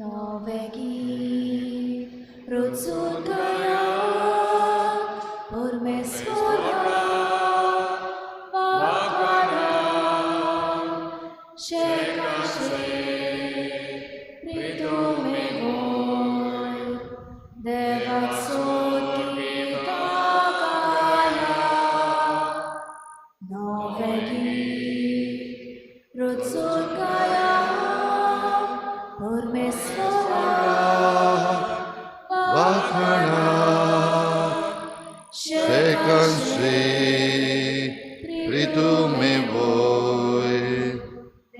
नवें गीत रचून गाया परमेश्वरा वाखाणा शेकाशे प्रितुमेवोय देवाक स्तुती गाया. नवें गीत रचून गाया परमेश्वरा वाखाणा शेकांशी प्रितुमेवोय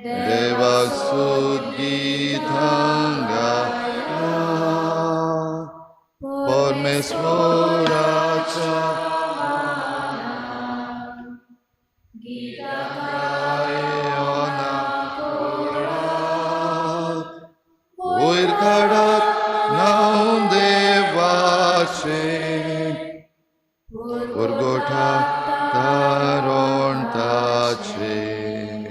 देवाक स्तुती गाया परमेश्वराच्या वयर काडात नांव देवाचें पुरगोठा तारण ताचें.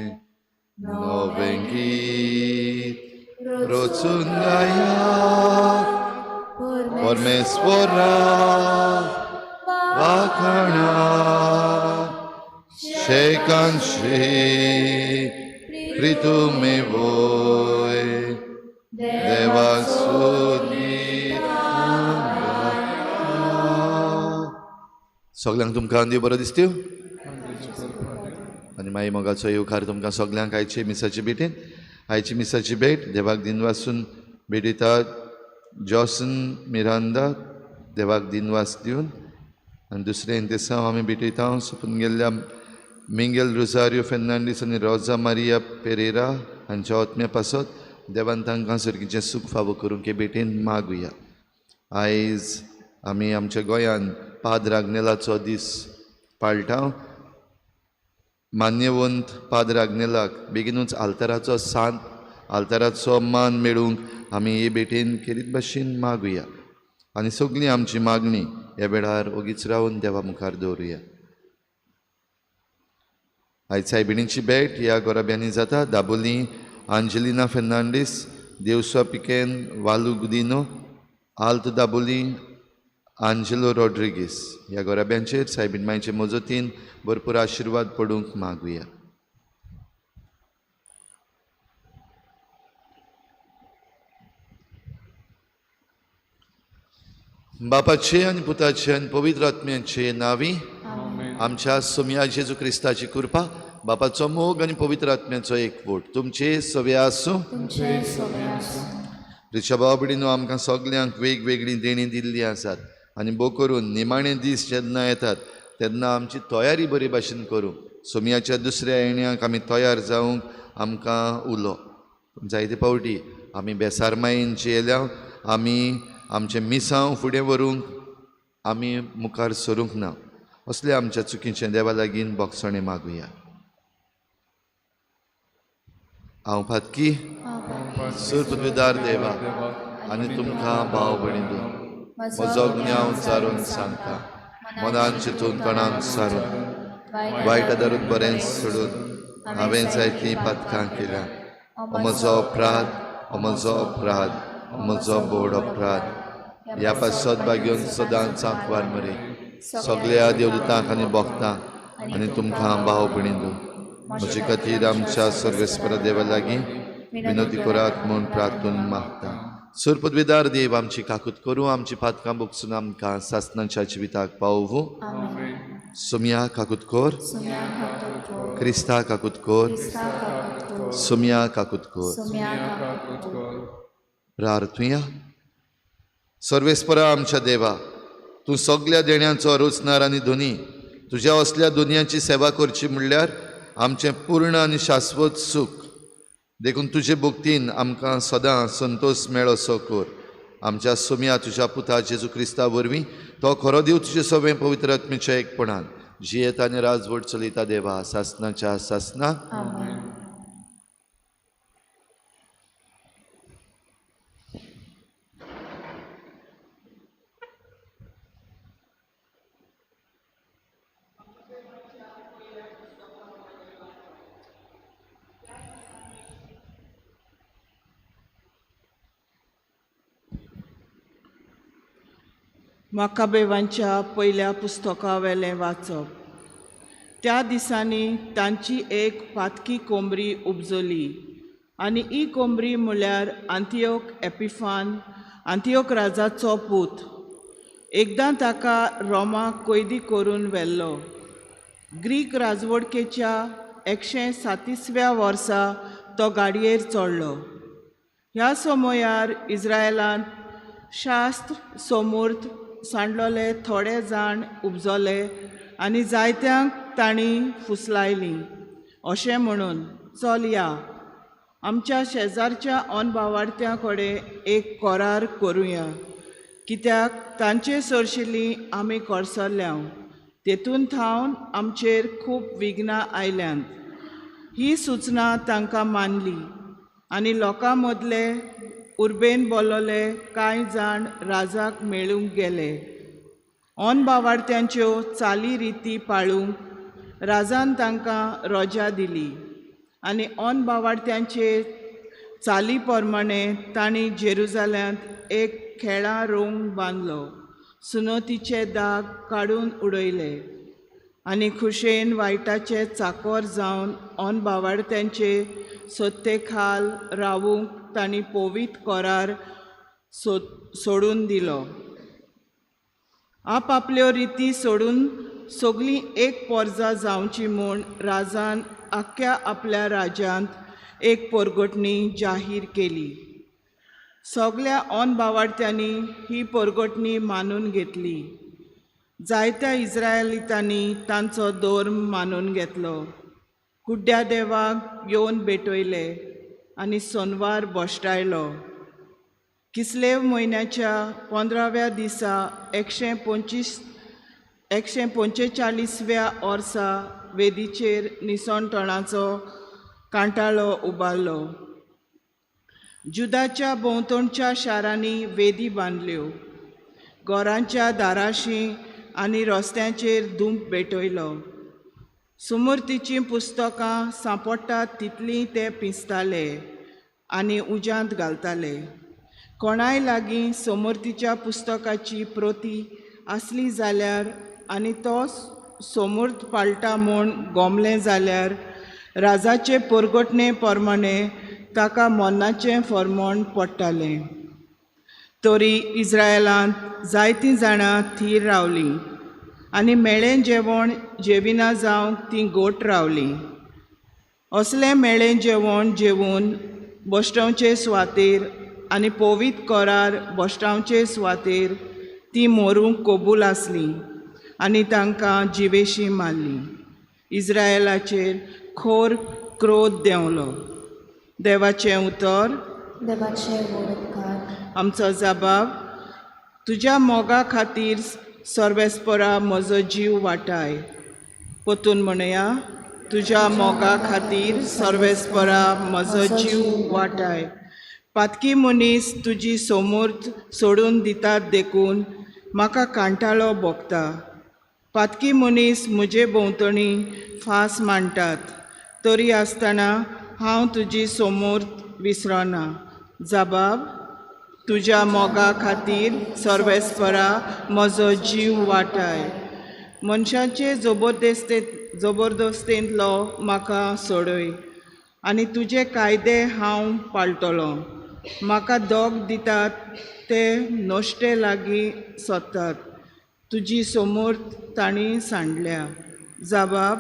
नवें गीत रचून गाया परमेश्वरा वाखाणा शेकांशी प्रितुमेवोय देवाक स्तुती गाया. सगल्यांक तुमकां देव बरो दिसत्यो आनी मागीर मोगाचो येवकार तुमकां सगल्यांक आयचे मिसाचे भेटेन. आयची मिसाची भेट देवाक दिनवासून भेटयता जॉसन मिरांदा देवाक दिनवास दिवन. आनी दुसरें इंतेसांव आमी भेटयता सोंपून गेल्ल्या मिंगेल रोजारियो फेर्नांडीस आनी रोजा मारिया पेरेरा हांच्या आत्म्या पासत देवान तांकां सर्गीचें सूख फावो करूंक हे भेटेन मागुया. आयज आमी आमच्या गोंयान पाद्र आग्नेलाचो दीस पाळटा. मान्यवंत पाद्र आग्नेलाक बेगीनूच आल्ताराचो सांत आल्ताराचो मान मेळूंक आमी हे भेटेन खेरीत भाशेन मागुया आनी सगळी आमची मागणी ह्या वेळार ओगीच रावन देवा मुखार दवरुया. आयज सायबिणीची भेट ह्या गोराब्यांनी जाता. दाबोली आंजेलिना फेर्नांडीस, देवस्वा पिकेन, वालू गुदिनो, आल्त दाबोली, आंजेलो रॉड्रिगीस ह्या गोराब्यांचेर सायबीण मायचे मजतीन भरपूर आशिर्वाद पडूंक मागुया. बापाचे आनी पुताचे आनी पवित्र आत्म्याचे नांवी आमच्या सोमया जेजू क्रिस्ताची कृपा, बापाचो मोग आनी पवित्र आत्म्याचो एकवट तुमचे सवे आसूं. रिक्षा बाबडीनो आमकां सगल्यांक वेगवेगळीं देणीं दिल्लीं आसात आनी भोव करून निमाणे दीस जेन्ना येतात तेन्ना आमची तयारी बरे भाशेन करूंक सोमयाच्या दुसऱ्या येण्याक आमी तयार जावंक आमकां उलो. जायते फावटी आमी बेसारमायेन जियेल्या, आमी आमचें मिसांव फुडें व्हरूंक आमी मुखार सरूंक ना. असले आमच्या चुकीचें देवा लागीं बोगसणें मागुया. हांव फातकी सुरपृथ्वीदार देवा आनी तुमकां भाव भयणींनो म्हजो गुन्यांव चारून सांगता, मनान चिंतून तणान सारून वायट आदारून बरें सोडून हांवें जायतीं पातकां केल्या. म्हजो अपराध, म्हजो अपराध, म्हजो बोड अपराध. ह्या पासत बागेवन सदांच आंकवार मरे सगळ्या देवदूतांक आनी भक्तांक आनी तुमकां भाव भयणींनो म्हजे खातीर आमच्या सर्वेस्पर देवा लागीं विनोती करात म्हूण प्रार्थून मागता. सुरपदवीदार देव आमची काकूत करूं, आमची पातकां बोगसून आमकां सासनाच्या जिविताक पावोवं. सोमया काकूत कर, क्रिस्ता काकूत कर, सोमया काकूत कर. प्रार्थुया. सर्वेस्परा आमच्या देवा, तूं सगल्या देण्यांचो रचणार आनी धनी, तुज्या असल्या दुनियाची सेवा करची म्हणल्यार आमचें पूर्ण आनी शाश्वत सूख. देखून तुजे भक्तीन आमकां सदां संतोश मेळो कर. आमच्या सोमया तुज्या पुता जेजू क्रिस्ता वरवीं तो खरो देव तुजे सगळें पवित्र आत्मेच्या एकपणान जियेता आनी राजवट चलयता देवा सासनाच्या सासना. मक्काबेवांच्या पयल्या पुस्तकावेलें वाचप. त्या दिसांनी तांची एक पातकी कोमरी उपजली आनी ही कोमरी म्हळ्यार आंतियोक एपिफान, आंतियोक राजाचो पूत. एकदां ताका रोमाक कैदी करून व्हेल्लो. ग्रीक राजवडकेच्या 137व्या वर्सा तो गाडयेर चडलो. ह्या समयार इस्रायलांत शास्त्र सोमूर्त सांडलोले थोडे जाण उपजले आनी जायत्यांक तांणी फुसलायलीं अशें म्हणून, चल या आमच्या शेजारच्या अनभावार्थ्यां कडेन एक करार करुया, कित्याक तांचे सरशिल्ली आमी कोरसल्ल्या, तेतून थावन आमचेर खूब विघ्नां आयल्यांत. ही सुचना तांकां मानली आनी लोकां मदले उर्बेन बोलले कांय जाण राजाक मेळूंक गेले. अनभावार्थ्यांच्यो चाली रिती पाळूंक राजान तांकां रजा दिली आनी अनभावार्थ्यांचे चाली प्रमाणे तांणी जेरुजाल्यांत एक खेळां रोंग बांदलो, सुनतीचे दाग काडून उडयले आनी खुशेन वायटाचे चाकोर जावन अनभावार्थ्यांचे सत्ते खाल रावूंक तांणी पवित्र करार सोडून दिलो. आपआपल्यो रिती सोडून सगळीं एक पोरजा जावची म्हूण राजान आख्ख्या आपल्या राज्यांत एक पोरगटणी जाहीर केली. सगळ्या अनभावार्थ्यांनी ही पोरगटणी मानून घेतली. जायत्या इस्रायलितांनी तांचो धर्म मानून घेतलो. कुड्ड्या देवाक येवन भेटयले आनी सोनवार बोश्टायलो. किसलेव म्हयन्याच्या 15व्या दिसा 145व्या वर्सा वेदीचेर निसणतणाचो कांटाळो उबारलो. जुदाच्या भोंवतणच्या शारांनी वेदी बांदल्यो, घरांच्या दाराशी आनी रस्त्यांचेर धूप भेटयलो. सुमूर्तीचीं पुस्तकां सांपडटात तितलीं ते पिंजताले आनी उज्यांत घालताले. कोणाय लागीं सोमूर्तीच्या पुस्तकाची प्रती आसली जाल्यार आनी तो सोमूर्त पाळटा म्हूण गोमलें जाल्यार राजाचे पोरगटणे प्रमाणे ताका मरणाचें फर्मण पडटालें. तरी इस्रायलांत जायतीं जाणां थीर रावलीं आनी मेळें जेवण जेविना जावंक तीं गोट रावलीं. असलें मेळें जेवण जेवून बश्टावचे सुवातेर आनी पवित्र करार बश्टावचे सुवातेर तीं मरूंक कबूल आसलीं आनी तांकां जिवेशी मारलीं. इस्रायलाचेर खोर क्रोध देंवलो. देवाचें उतर. देवाचें उपकार. आमचो जबाब. तुज्या मोगा खातीर सर्वेस्परा म्हजो जीव वाटाय. परतून म्हणया, तुज्या मोगा खातीर सर्वेस्परा म्हजो जीव वाटाय. पातकी मनीस तुजी सोमूर्त सोडून दितात देखून म्हाका कांटाळो भोगता. पातकी मनीस म्हजे भोंवतणी फास मांडटात, तरी आसतना हांव तुजी सोमूर्त विसरना. जबाब. तुज्या मोगा खातीर सर्वेस्परा म्हजो जीव वाटाय. मनशाचे जबरदस्तेंतलो म्हाका सोडय आनी तुजे कायदे हांव पाळटलो. म्हाका दोग दितात ते नश्टे लागीं सोदतात, तुजी सोमूर्त तांणी सांडल्या. जबाब.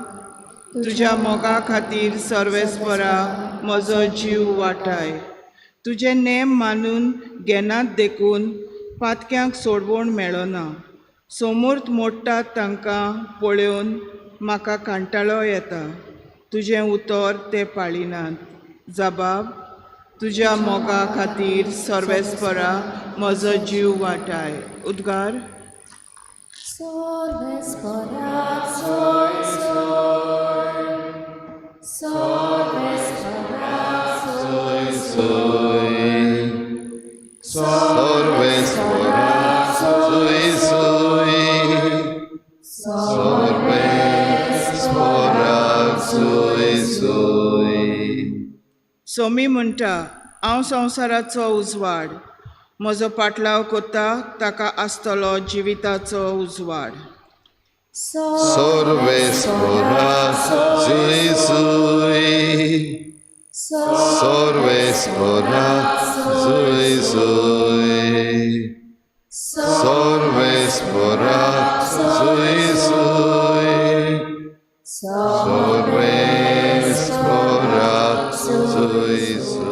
तुज्या मोगा खातीर सर्वेस्परा म्हजो जीव वाटाय. तुजे नेम मानून घेनात देखून पातक्यांक सोडवण मेळना. सोमूर्त मोडटात तांकां पळोवन म्हाका कांटाळो येता. तुजें उतर ते पाळिनात. जबाब. तुज्या मोगा खातीर सर्वेस्परा म्हजो जीव वाटाय. उद्गार. सोमी म्हणटा, हांव संवसाराचो उजवाड. म्हजो पाटलाव कोत्ता ताका आसतलो जिविताचो उजवाड. Sorvespora Zuizui, Sorvespora Zuizui, Sorvespora Zuizui, Sorvespora Zuizui.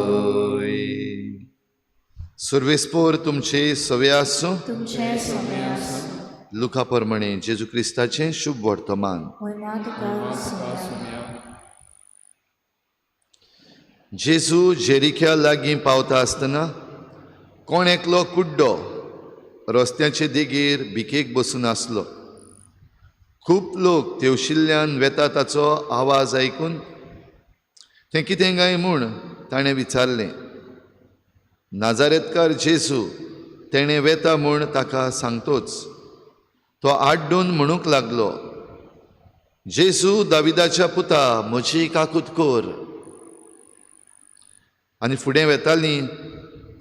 सुर्वेस्पोर तुमचे सवे आसूं. तुमचे सवे आसूं. लुका प्रमाणे जेजू क्रिस्ताचें शुभ वर्तमान. म्हयमा तुका सुम्या. जेजू जेरिक्या लागीं पावता आसतना कोण एकलो कुड्डो रस्त्याचे देगेर भिकेक बसून आसलो. खूब लोक तेवशिल्ल्यान वेता ताचो आवाज आयकून तें कितें काय म्हूण ताणें विचारलें. नाजारेतकार जेजू तेणें वेता म्हूण ताका सांगतोच तो आड्डून म्हणूंक लागलो, जेजू दाविदाच्या पुता, म्हजी काकूत कर. आनी फुडें वेतालीं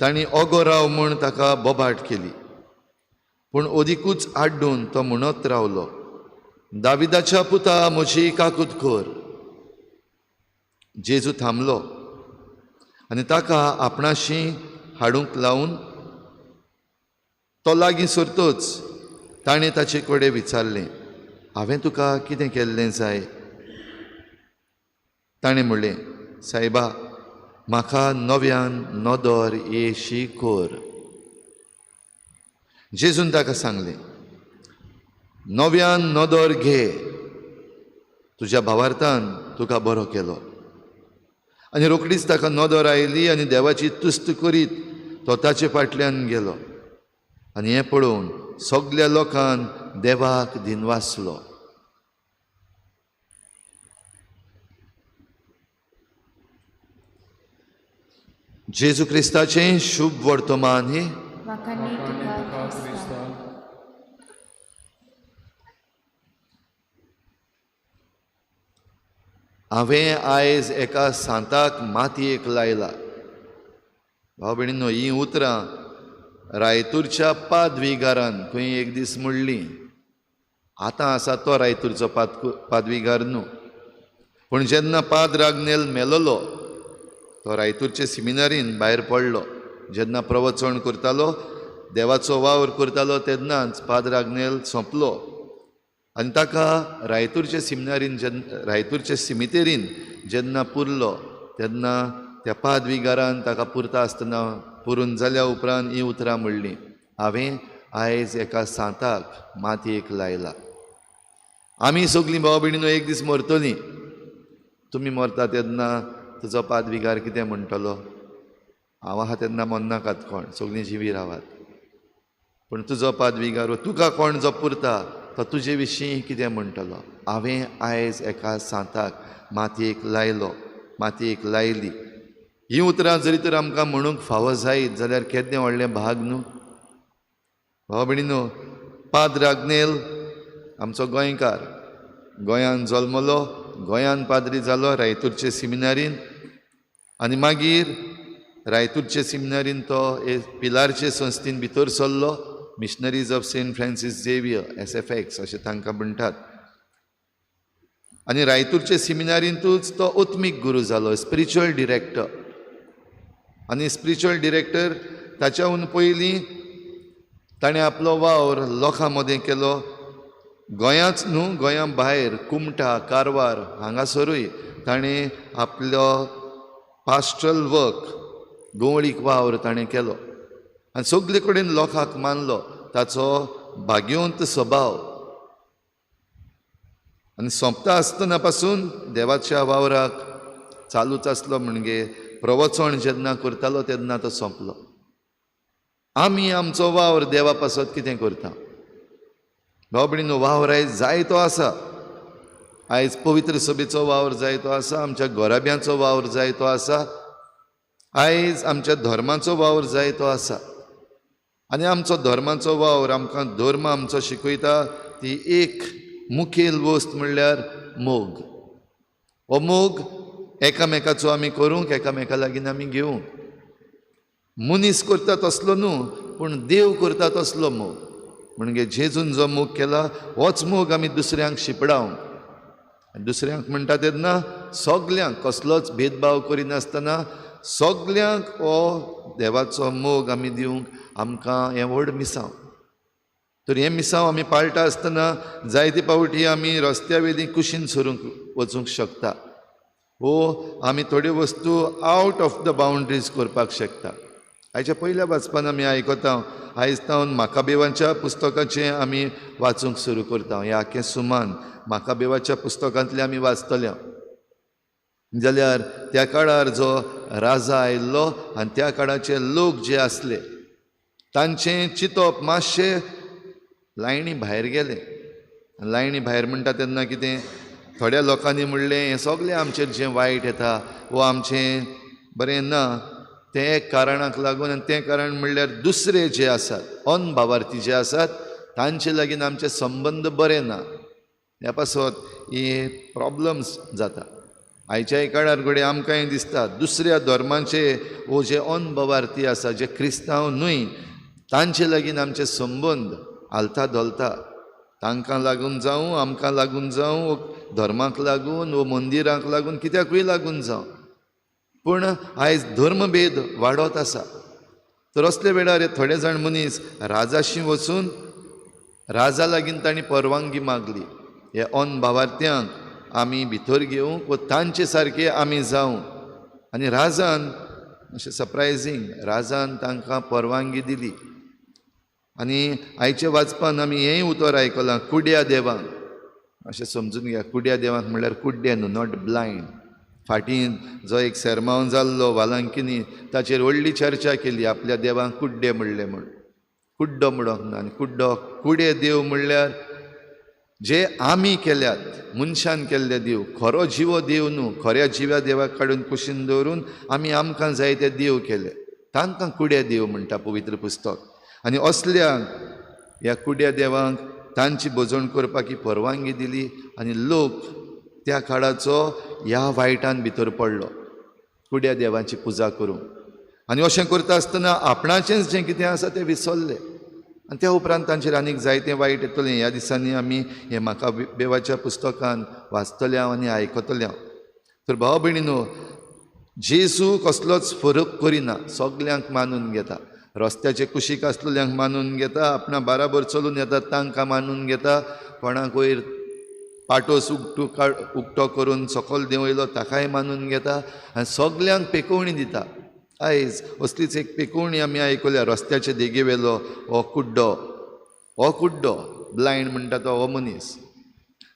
तांणी ओगो राव म्हूण ताका बोबाट केली. पूण अदिकूच आड्डून तो म्हणत रावलो, दाविदाच्या पुता, म्हजी काकूत कर. जेजू थांबलो आनी ताका आपणाशी हाडूंक लावन तो लागीं सरतोच ताणें ताचे कडेन विचारलें, हांवें तुका कितें केल्लें जाय? ताणें म्हणलें, सायबा, म्हाका नव्यान नदर येशी कर. जेजून ताका सांगलें, नव्यान नदर घे, तुज्या भावार्थान तुका बरो केलो. आनी रोखडीच ताका नदर आयली आनी देवाची तुस्त करीत तो ताचे फाटल्यान गेलो. आनी हें पळोवन सगल्या लोकान देवाक दिनवासलो. जेजू क्रिस्ताचें शुभ वर्तमान हें. हांवें आयज एका सांताक मातयेक लायला. भाव भयणींनो, हीं उतरां रायतूरच्या पादविगारान खंय एक दीस म्हणलीं. आतां आसा तो रायतूरचो पादविगार न्हू, पूण जेन्ना पाद्र आग्नेल मेलोलो तो रायतूरचे सिमिनारीन भायर पडलो. जेन्ना प्रवचन करतालो, देवाचो वावर करतालो, तेन्नाच पाद्र आग्नेल सोंपलो आनी ताका रायतूरचे सिमिनारीन जेन्ना रायतूरचे सिमितेरीन जेन्ना पुरलो तेन्ना त्या पादविगारान ताका पुरता आसतना पुरून जाल्या उपरांत हीं उतरां म्हणलीं, हांवें आयज एका सांताक मातयेक लायला. आमी सगलीं भाव भयणीनो एक दीस मरतलीं. तुमी मरता तेन्ना तुजो पादविगार कितें म्हणटलो? हांव आहा तेन्ना मरनाकात कोण, सगलीं जिवी रावात. पूण तुजो पादविगार तुका कोण जो पुरता तो तुजे विशीं कितें म्हणटलो? हांवें आयज एका सांताक मातयेक लायलो, मातयेक लायली. हीं उतरां जरी तर आमकां म्हणूंक फावो जायत जाल्यार केदें व्हडलें भाग न्हू. भाव भयणीनो, पाद्र आग्नेल आमचो गोंयकार, गोंयान जल्मलो, गोंयान पाद्री जालो रायतूरचे सिमिनारीन आनी मागीर रायतूरचे सिमिनारीन तो पिलारचे संस्थेन भितर सरलो. Missionaries of Saint Francis Xavier, SFX अशें तांकां म्हणटात. आनी रायतूरचे सिमिनारींतूच तो आत्मीक गुरू जालो, स्पिरिच्युअल डिरेक्टर. आनी स्पिरिच्युअल डिरेक्टर ताच्याहून पयलीं ताणें आपलो वावर लोकां मदें केलो. गोंयांच न्हू, गोंया भायर कुमठा, कारवार हांगासरूय ताणें आपलो पास्ट्रल वर्क, गंवळीक वावर ताणें केलो आनी सगले कडेन लोकांक मानलो ताचो भाग्यवंत स्वभाव. आनी सोंपता आसतना पासून देवाच्या वावराक चालूच आसलो. म्हणजे प्रवचन जेन्ना करतालो तेन्ना तो सोंपलो. आमी आमचो वावर देवा पासत कितें करता? भाव भयणीनो, वावर आयज जायतो आसा. आयज पवित्र सभेचो वावर जायतो आसा, आमच्या घराब्यांचो वावर जायतो आसा, आयज आमच्या धर्माचो वावर जायतो आसा. आनी आमचो धर्माचो वावर आमकां धर्म आमचो शिकयता ती एक मुखेल वस्त म्हणल्यार मोग. हो मोग एकामेकाचो आमी करूंक, एकामेका लागीं आमी घेवंक. मनीस करता तसलो न्हू, पूण देव करता तसलो मोग. म्हणजे जेजून जो मोग केला होच मोग आमी दुसऱ्यांक शिंपडावंक. दुसऱ्यांक म्हणटा तेन्ना सगल्यांक, कसलोच भेदभाव करिनासतना सगल्यांक हो देवाचो मोग आमी दिवंक आमकां हें व्हड मिसांव. तर हें मिसांव आमी पाळटा आसतना जायते फावटी आमी रस्त्या वेली कुशीन सरूंक वचूंक शकता, वो आमी थोड्यो वस्तू आवट ऑफ the boundaries करपाक शकता. आयच्या पयल्या वाचपान आमी आयकता, आयज तावन माकाबेवाच्या पुस्तकाचें आमी वाचूंक सुरू करता. हें आख्खें सुमान माकाबेवाच्या पुस्तकांतलें आमी वाचतले. जाल्यार त्या काळार जो राजा आयिल्लो आनी त्या काळाचे लोक जे आसले तांचें चिंतप मातशें लायणी भायर गेलें. लायणी भायर म्हणटा तेन्ना कितें, थोड्या लोकांनी म्हणलें हें सगळें आमचेर जें वायट येता वो आमचें बरें ना तें एक कारणाक लागून, आनी तें कारण म्हणल्यार दुसरे जे आसात अनभावार्थी जे आसात तांचे लागीं आमचे संबंद बरे ना. ह्या पासत हे प्रॉब्लम्स जाता. आयच्याय काळार घडये आमकांय दिसता दुसऱ्या धर्माचे वो जे अनभावार्थी आसा, जे क्रिस्तांव न्हय, तांचे लागीं आमचे संबंद हालता धोलता. तांकां लागून जावं, आमकां लागून जावं, धर्माक लागून वो मंदिराक लागून, कित्याकूय लागून जावं, पूण आयज धर्मभेद वाडत आसा. तर असले वेळार हे थोडे जाण मनीस राजाशी वचून राजा लागीं तांणी परवानगी मागली, हे अनभावार्थ्यांक आमी भितर घेवंक वो तांचे सारके आमी जावं. आनी राजान अशें सरप्रायझींग, राजान तांकां परवानगी दिली. आनी आयच्या वाचपान आमी हेंय उतर आयकलां, कुड्या देवांक. अशें समजून घ्या, कुड्या देवांक म्हणल्यार कुड्डे न्हू, not blind. फाटीं जो एक सेरमांव जाल्लो वालांकिनी, ताचेर व्हडली चर्चा केली, आपल्या देवांक कुड्डे म्हणलें म्हूण. कुड्डो म्हणूंक ना. आनी कुड्डो, कुडे देव म्हणल्यार जे आमी केल्यात, मनशान केल्ले देव, खरो जिवो देव न्हू. खऱ्या जिव्या देवाक काडून कुशीन दवरून आमी आमकां जाय ते देव केले, तांकां कुड्या देव म्हणटा पवित्र पुस्तक. आनी असल्या ह्या कुड्या देवांक तांची भजवण करपाक ही परवानगी दिली आनी लोक त्या काळाचो ह्या वायटान भितर पडलो, कुड्या देवांची पुजा करूंक. आनी अशें करता आसतना आपणाचेंच जें कितें आसा तें विसरलें. आनी त्या उपरांत तांचेर आनीक जायतें वायट येतलें. ह्या दिसांनी आमी हें माकाबेवाच्या पुस्तकान वाचतले हांव आनी आयकतले हांव. तर भाव भयणीनो, जेजू कसलोच फरक करिना, सगल्यांक मानून घेता. रस्त्याचे कुशीक आसलेल्यांक मानून घेता, आपणा बाराबर चलून येता तांकां मानून घेता, कोणाक वयर पाटोस उक्तो करून सकयल देंवयलो ताकाय मानून घेता आनी सगल्यांक पेकोवणी दिता. आयज असलीच एक पेकोवणी आमी आयकल्या, रस्त्याचे देगेवेलो हो कुड्डो, हो कुड्डो ब्लायंड म्हणटा तो हो मनीस,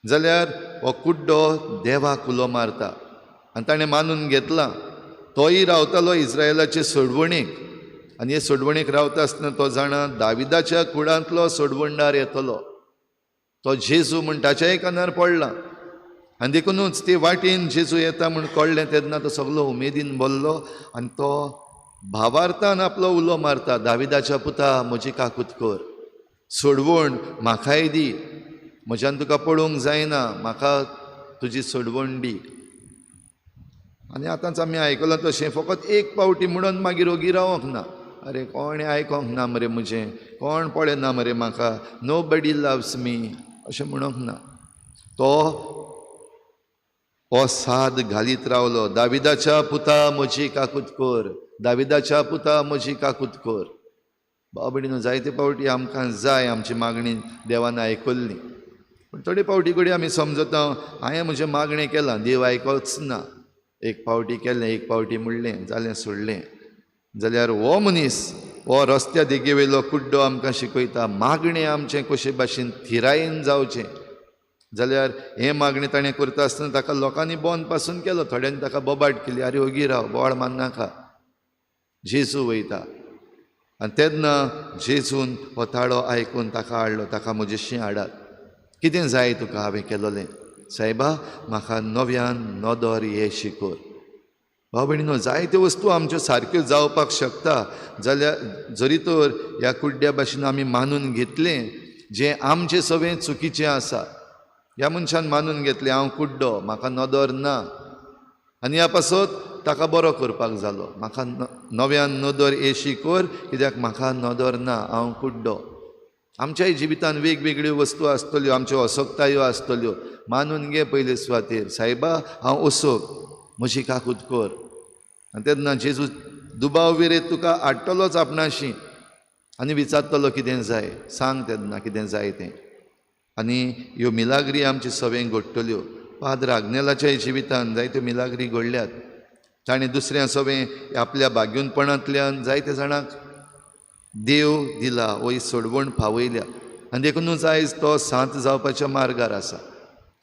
जाल्यार हो कुड्डो देवाक उलो मारता आनी ताणें मानून घेतलां. तोय रावतालो इस्रायलाचे सोडवणेक, आनी हे सोडवणेक रावता आसतना तो जाणा दाविदाच्या कुडांतलो सोडवणदार येतलो, तो जेजू म्हण ताच्याय कानार पडला. आनी देखुनूच ते वाटेन जेजू येता म्हूण कळ्ळें तेन्ना तो सगलो उमेदीन बोल्लो आनी तो भावार्थान आपलो उलो मारता, दाविदाच्या पुता म्हजी काकूत कर, सोडवण म्हाकाय दी, म्हज्यान तुका पळोवंक जायना, म्हाका तुजी सोडवण दी. आनी आतांच आमी आयकलां तशें फकत एक पावटी म्हणून मागीर ओगी रावंक ना, अरे कोणें आयकोंक ना मरे म्हजें, कोण पळयना मरे म्हाका, नो बडी लव्स मी, अशें म्हणूंक ना. तो हो साद घालीत रावलो, दाविदाच्या पुता म्हजी काकूत कर, दाविदाच्या पुता म्हजी काकूत कर. भाव भयणीनो, जायते फावटी आमकां जाय आमची मागणी देवान आयकल्ली, पूण थोडे फावटी कडेन आमी समजता हांवें म्हजें मागणें केलां, देव आयकोच ना, एक फावटी केलें, एक फावटी म्हणलें, जालें सोडलें. जाल्यार हो मनीस, हो रस्त्या देगेवेलो कुड्डो आमकां शिकयता मागणें आमचें कशे भाशेन थिरायेन जावचें. जाल्यार हें मागणें ताणें करता आसतना ताका लोकांनी बंद पासून केलो, थोड्यांनी ताका बोबाट केली, आरे ओगी राव, बोवाळ मारनाका, जेजू वयता. आनी तेन्ना जेजून हो ताळो आयकून ताका हाडलो, ताका म्हजेशी हाडात, कितें जाय तुका हांवें केलोलें सायबा, म्हाका नव्यान नदर ये शिकोर. भाव भयणीनो, जायत्यो वस्तू आमच्यो सारक्यो जावपाक शकता, जाल्यार जरी तर ह्या कुड्ड्या भाशेन आमी मानून घेतलें जें आमचें सगळें चुकीचें आसा. ह्या मनशान मानून घेतलें हांव कुड्डो, म्हाका नदर ना, आनी ह्या पासत ताका बरो करपाक जालो. म्हाका नव्यान नदर येशी कर, कित्याक म्हाका नदर ना, हांव कुड्डो. आमच्याय जिवितान वेगवेगळ्यो वस्तू आसतल्यो, आमच्यो असक्तायो आसतल्यो. मानून घे पयले सुवातेर, सायबा हांव असोक, म्हजी काकूत कर. आनी तेन्ना जेजू दुबाव विरेत तुका हाडटलोच आपणाशी आनी विचारतलो कितें जाय, सांग तेन्ना कितें जाय तें. आनी ह्यो मिलाग्री आमचे सगळें घडटल्यो. पाद्र आग्नेलाच्याय जिवितान जायत्यो मिलाग्री घडल्यात. ताणें दुसऱ्या सगळें आपल्या भाग्योनपणांतल्यान जायते जाणांक देव दिला वय सोडवण पावयल्या आनी देखुनूच आयज तो सांत जावपाच्या मार्गार आसा.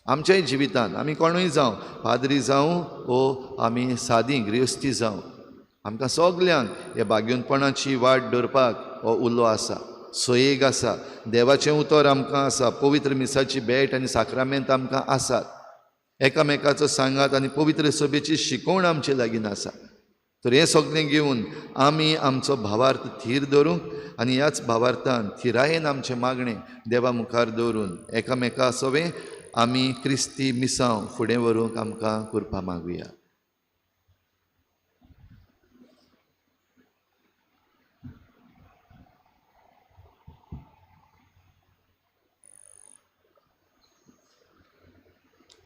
आमच्याय जिवितान आमी कोणूय जावं, पाद्री जावं वो आमी सादी गृहस्थी जावं, आमकां सगल्यांक ह्या भाग्योनपणाची वाट दवरपाक हो उलो आसा, सोयेग आसा, देवाचें उतर आमकां आसा, पवित्र मिसाची भेट आनी साक्रामेंत आमकां आसात, एकामेकाचो सांगात आनी पवित्र सभेची शिकवण आमचे लागीं आसा. तर हें सगळें घेवन आमी आमचो भावार्थ थीर दवरूंक आनी ह्याच भावार्थान थिरायेन आमचें मागणें देवा मुखार दवरून एकामेका सवें आमी क्रिस्ती मिसांव फुडें व्हरूंक आमकां कृपा मागुया.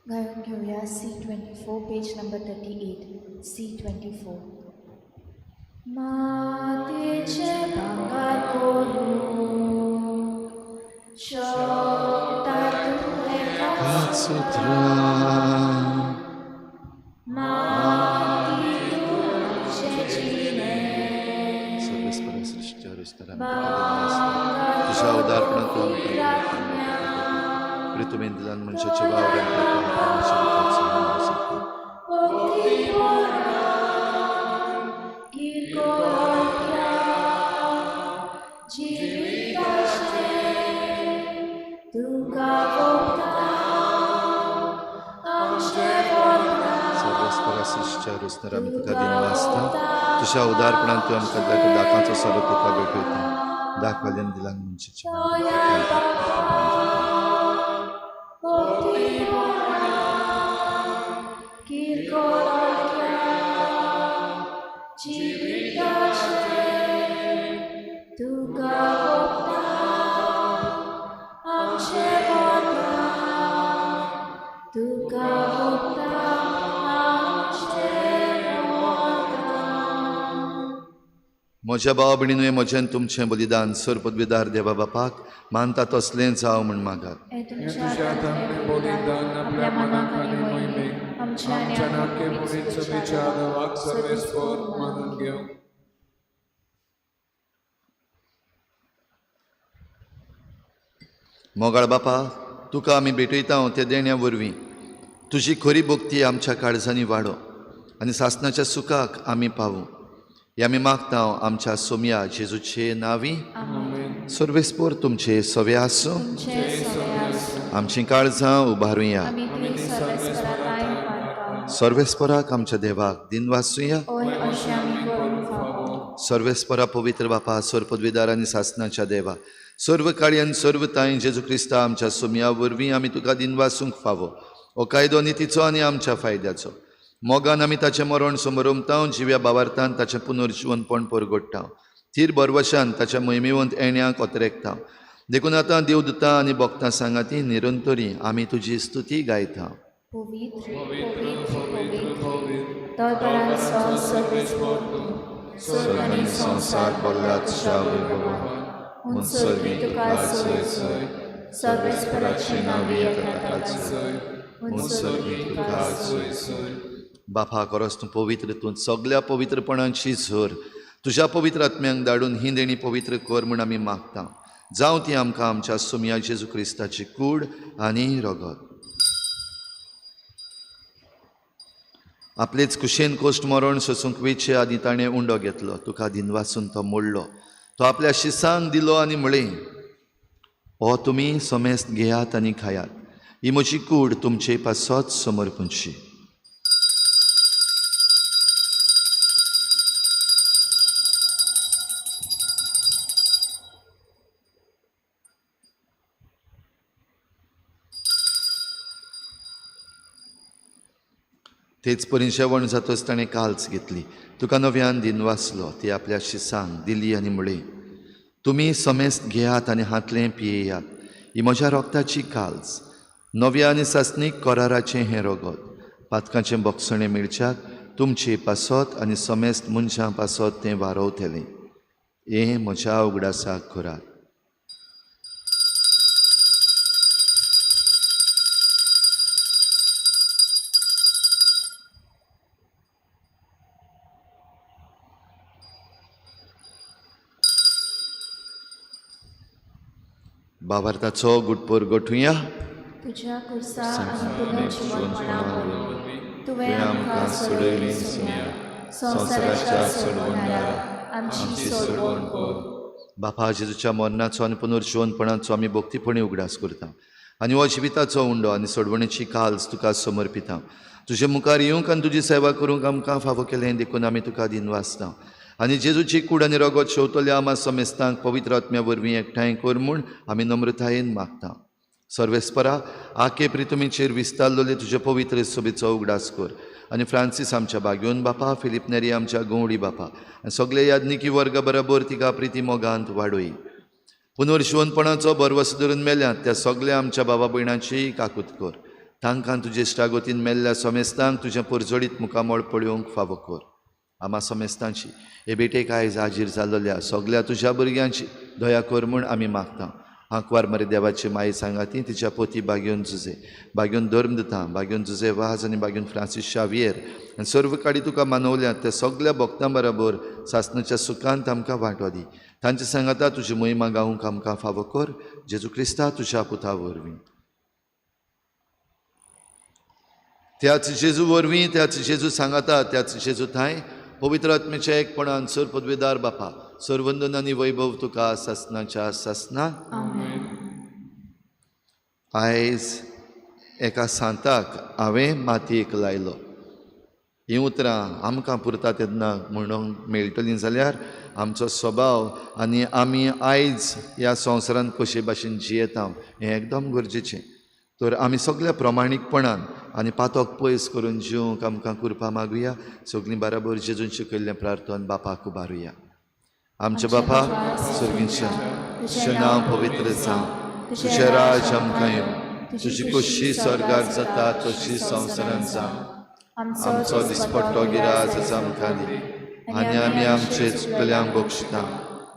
गायन घेऊया C24 page number 38 C24. मातेचे भांगर करूंक शकता तूं एकाच सुत्रां माती तुजें जिणें सर्वेस्परा सृश्टी तुज्या उदारपणांत प्रितुमेन दिलान मनशाच्या वावरान सर्वेस्परा सृश्टीच्या रुस्तर आमी तुका दिनवासता. तुज्या उदारपणान तूं आमकां दाकांचो सरो तुका भेटयता. दाखवाल्यान दिलान मनशाच्या म्हज्या भावा भयणीनूय म्हजें तुमचें बलिदान सर पदवीदार देवा बापाक मानता तसलें जावं म्हूण मागात. मोगाळ बापा, तुका आमी भेटयता त्या देण्या वरवीं तुजी खरी भक्ती आमच्या काळजांनी वाडो आनी सासणाच्या सुखाक आमी पावूं. हे आमी मागता आमच्या सोमया जेजूचे नांवी. सर्वेस्पोर तुमचे सवे आसूं. आमचीं काळजां उबारुया. सर्वेस्पराक आमच्या देवाक दिनवासुया. सर्वेस्परा पवित्र बापा, सर्व पदवीदार आनी सासणाच्या देवा, सर्व काळी आनी सर्व तांय जेजू क्रिस्ता आमच्या सोमया वरवीं आमी तुका दिनवासूंक फावो. हो कायदो नितीचो आनी आमच्या फायद्याचो. मोगान आमी ताचें मरण समरमता, जिव्या भावार्थान ताचें पुनर्जिवनपण परगडटा, थीर भरवशान ताच्या मोहिमेवंत येण्याक अतरेकता. देखून आतां देवदूतां आनी भक्तां सांगाती निरंतरी आमी तुजी स्तुती गायता. पवित्र पवित्र पवित्र सर्वांनी संवसार भरला तुज्या वैभवान, म्हूण सर्वीं तुका सय सय, सर्वेस्पराचे नांवी येता ताका सय, म्हूण सर्वीं तुका सय सय. बापा, खरोच तूं पवित्र, तूं सगल्या पवित्रपणाची झर. तुज्या पवित्र आत्म्यांक धाडून ही देणी पवित्र कर म्हूण आमी मागता. जावं ती आमकां आमच्या सोमया जेजू क्रिस्ताची कूड आनी रगत. आपलेच कुशेन कोश्ट मरण सोसूंक वेचे आदी ताणें उंडो घेतलो, तुका दिनवासून तो मोडलो, तो आपल्या शिसांक दिलो आनी म्हळें, हो तुमी समेस्त घेयात आनी खायात, ही म्हजी कूड तुमचे पासत समर्पणशी. तेच परी जेवण जातच ताणें काल्स घेतली, तुका नव्यान दिन वाचलो, ती आपल्या शिसांक दिली आनी म्हळें, तुमी समेस्त घेयात आनी हांतलें पियेयात, ही म्हज्या रोगताची काल्स, नव्या आनी सासणीक कराराचें हें रगत, पातकांचें बोगसणें मेळच्याक तुमचे पासत आनी समेस्त मनशां पासत तें वारवतलें. हें म्हज्या उगडासाक करात. बाबार्थाचो गुटपोर गोठुया. तुज्या कुर्सा आनी पुनर्जिवनपणा वरवीं तुवें आमकां सोडयली सुम्या, संवसाराच्या सोडवणारा आमची सोडवण कर. बापा, जेजूच्या मरणाचो आनी पुनर्जिवनपणाचो आमी भक्तीपणी उगडास करता आनी हो जिविताचो उंडो आनी सोडवणेची काल्स तुका समर्पिता. तुजे मुखार येवंक आनी तुजी सेवा करूंक आमकां फावो केलें देखून आमी तुका दिनवासता आनी जेजूची कूड आनी रगत शेवतल्या आमा समेस्तांक पवित्र आत्म्या वरवीं एकठांय कर म्हूण आमी नम्रतायेन मागता. सर्वेस्परा, आके प्रितुमीचेर विस्तारलेले तुजे पवित्र सोबेचो उगडास कर आनी फ्रांसीस आमच्या बाग्योन बापा, फिलीप नेरी आमच्या गंवडी बापा आनी सगळे याज्ञिकी वर्ग बरोबर तिका प्रिती मोगांत वाडोय. पुनर्शिवनपणाचो भरवसो धरून मेल्यात त्या सगळ्या आमच्या बाबा भयणांची काकूत कर. तांकां तुजे इश्टागतीन मेल्ल्या समेस्तांक तुजें परजळीत मुखामळ पळोवंक फावो कर. आमा समेस्तांची हे भेटेक आयज हाजीर जाल्ल्या सगळ्या तुज्या भुरग्यांची दया कर म्हूण आमी मागता. आंकवार मरे देवाची माई सांगाती तिच्या पोती बागेवन जुजे, बागेवन धर्म दिता, बागेवन जुजे वाज आनी बागेवन फ्रांसीस शावियर आनी सर्व काडी तुका मानवल्यात त्या सगळ्या भक्तां बरोबर सासणाच्या सुखांत आमकां वांटो दी. तांचे सांगाता तुजी महिमा गावंक आमकां फावो कर, जेजू क्रिस्ता तुज्या पुता वरवीं. त्याच जेजू वरवीं, त्याच जेजू सांगाता, त्याच जेजू थांय पवित्र आत्म्याच्या एकपणान सर पदवेदार बापा, सर्वंदन आनी वैभव तुका सासणाच्या सासना. आयज एका सांताक हांवें मातयेक लायलो. हीं उतरां आमकां पुरता तेन्ना म्हणूंक मेळटलीं जाल्यार आमचो स्वभाव आनी आमी आयज ह्या संवसारांत कशे भाशेन जियेता हें एकदम गरजेचें. तर आमी सगळ्या प्रमाणीकपणान आनी पातक पयस करून जिवंक आमकां कृपा मागुया. सगळीं बराबर जेजून शिकयल्लें प्रार्थन बापाक उबारुया. आमच्या बापा सर्गींच्या, तुजें नांव पवित्र जावं, तुजें राज आमकां येवं, तुजी खोशी स्वर्गार जाता तशी संवसारांत जावं. आमचो दिसपट्टो गिराज आमकां दी आनी आमी आमचे चुकल्यांक बक्षिता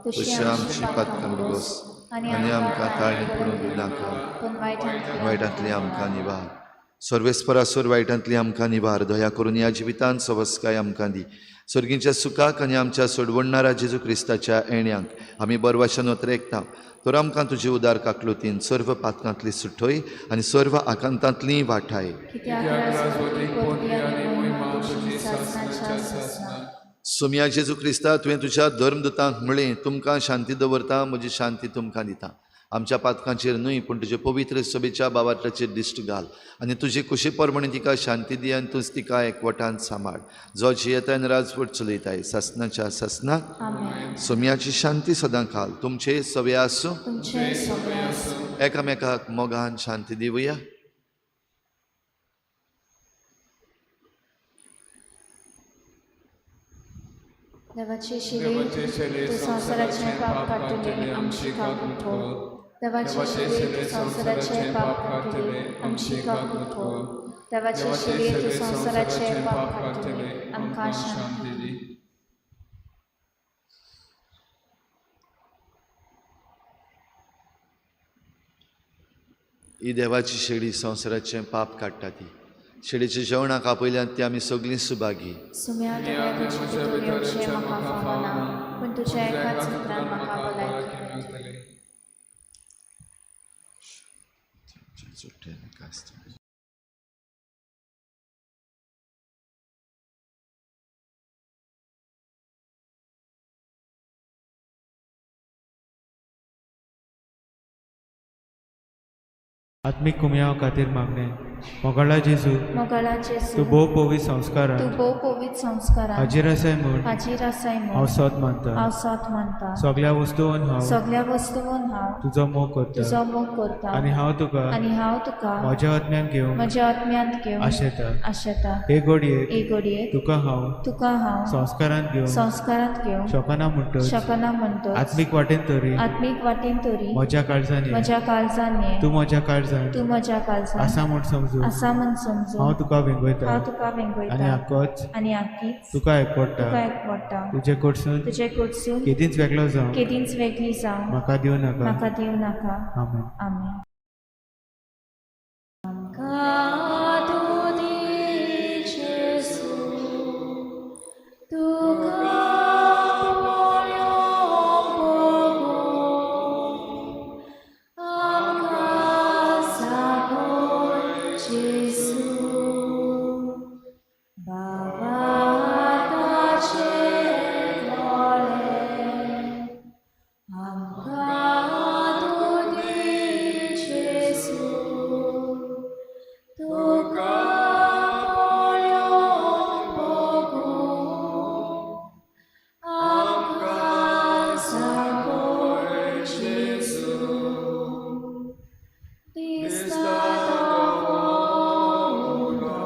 तशी आमची पातकां भोगोस आनी आमकां ताळणी पडूंक दिनाका, वायटांतली आमकां निवार. सर्वेस्परासर वायटांतली आमकां निवार. दया करून ह्या जिवितांत सवस्काय आमकां दी. सर्गींच्या सुखाक आनी आमच्या सोडवणणारा जेजू क्रिस्ताच्या येण्यांक आमी बरवाशान ओतरेकता. तर आमकां तुजी उदार काकलुतीन सर्व पातकांतली सुठय आनी सर्व आकांतांतली वाठाय. सोम्या जेजू क्रिस्ता, तुवें तुज्या धर्मदूतांक म्हळें, तुमकां शांती दवरता, म्हजी शांती तुमकां दिता. आमच्या पातकांचेर न्हय पूण तुजे पवित्र सभेच्या बाबाटाचेर दिश्ट घाल आनी तुजे कुशी प्रमाणे तिका शांती दी आनी तूंच तिका एकवटान सांबाळ, जो जियेताय आनी राजवट चलयताय सासणाच्या सासनाक. सोम्याची शांती सदां खाल तुमचे सवे आसूं. एकामेकाक मोगान शांती दिवया. देवाचे शिले तूं संवसाराचें पाप काडटले आमची काकूट कर. देवाचे शिले तूं संवसाराचें पाप काडटले आमची काकूट कर. देवाचे शिले तूं संवसाराचें पाप काडटले आमकां शांती दी. ही देवाची शेळी संवसाराचें पाप काडटा ती शेळीच्या जेवणाक आपयल्यात ती आमी सगळीं सुभागी. सुम्या तुवें तुजे भितर येवचें म्हाका फावना, पूण तुज्या एकाच उतरान म्हाका भलायकी मेळटली. आत्मीक कुमयाव खातीर मागणें. मोगाळा जेजू, मोगाळा जेजू, तूं भोव पवित्र संस्कारान तूं भोव पवित्र संस्कारान हाजीर आसाय म्हूण हाजीर आसाय हांव म्हूण सत मानता. हांव सत मानता. सगळ्या वस्तून हांव सगळ्या वस्तून हांव तुजो मोग करता तुजो मोग करता आनी हांव तुका आनी हांव तुका म्हज्या आत्म्यान घेवंक म्हज्या आत्म्यांत घेवन आशेता. आशेता. हे घडयेक हे घडयेक तुका हांव तुका हांव संस्कारान घेवंक संस्कारांत घेवंक शकना म्हणटच शकना म्हणटच आत्मीक वाटेन तरी आत्मीक वाटेन तरी म्हज्या काळजान ये. म्हज्या काळजान ये. तूं म्हज्या काळजान तूं म्हज्या काळजान आसा म्हूण समजून आसा म्हूण समजून हांव तुका वेंगयता हांव तुका आनी वेंगयता आकोच आनी आकीच तुका एकवडटा. तुका एकवडटा. तुजे कडसून तुजे कडसून केदींच वेगळो जावं केदींच वेगळी जावं म्हाका दिवं नाका. म्हाका दिवं नाका. आमेन. आमेन. आमकां तूं दी जेजू, तुका पळोवंक भोगूं. आमकां सागोर जेजू, बाबा ताचे दोळे. आमकां तूं दी जेजू, तुका पळोवंक भोगूं. आमकां सागोर जेजू, दिसता तो उलो,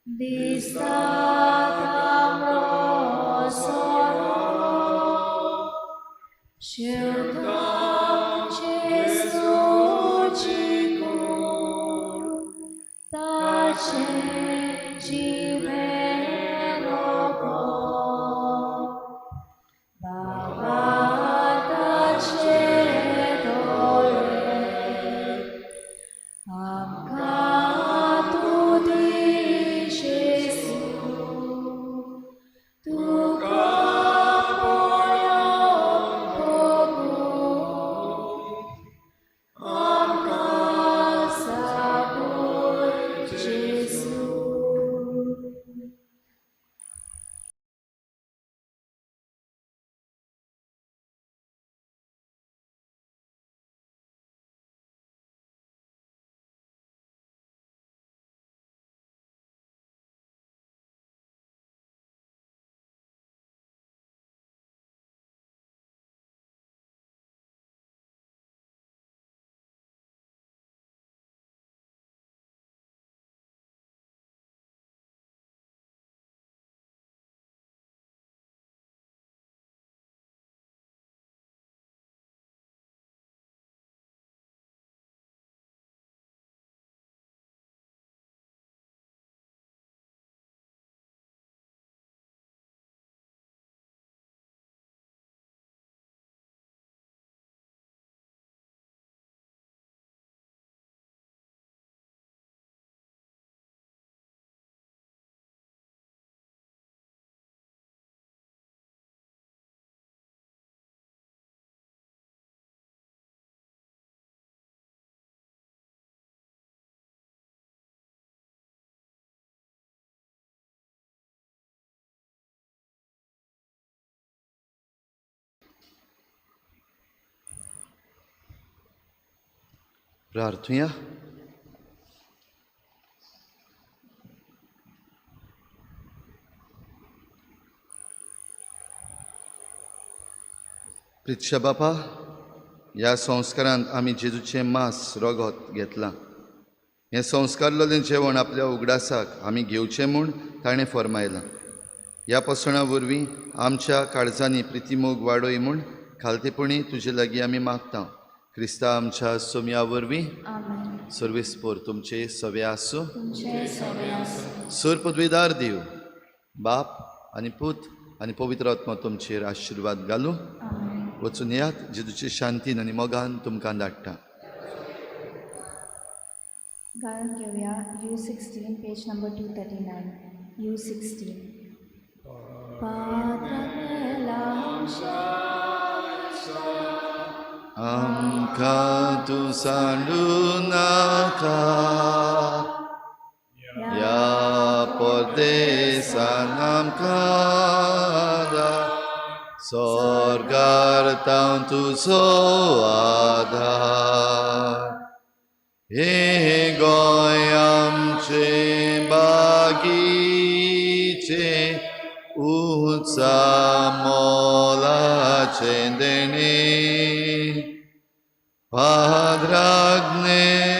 दिसता तांबडो सोरो, शेवटाक जेजूची कूड, ताचें जिवें रगत. बाबा ताचे दोळे. आमकां तूं दी जेजू, तुका पळोवंक भोगूं. आमकां सागोर जेजू. प्रार्थुया. प्रितशा बापा, ह्या संस्कारांत आमी जेजूचें मांस रगत घेतलां. हें संस्कारलेलें जेवण आपल्या उगडासाक आमी घेवचें म्हूण ताणें फर्मायलां. ह्या पसणा वरवीं आमच्या काळजांनी प्रितीमोग वाडय म्हूण खालतेपणी तुजे लागीं आमी मागता. क्रिस्ता आमच्या सोमया वरवीं. आमेन. सर्वेस्पोर तुमचे सवे आसूं. तुमचे सवे आसूं. सर पदवीदार देव बाप आनी पूत आनी पवित्र आत्मा तुमचेर आशिर्वाद घालूं. आमेन. वचून येयात, जेजूचे शांतीन आनी मोगान तुमकां धाडटा. गायन घेवया U16 page number 239. U16. आमकां तूं सांडू नाका, ह्या परदेसान आमकां दा, स्वर्गार तावन तुजो आदार. हे गोंय आमचें बागीचें उंचा मोलाचें देणें. पाद्राग्ने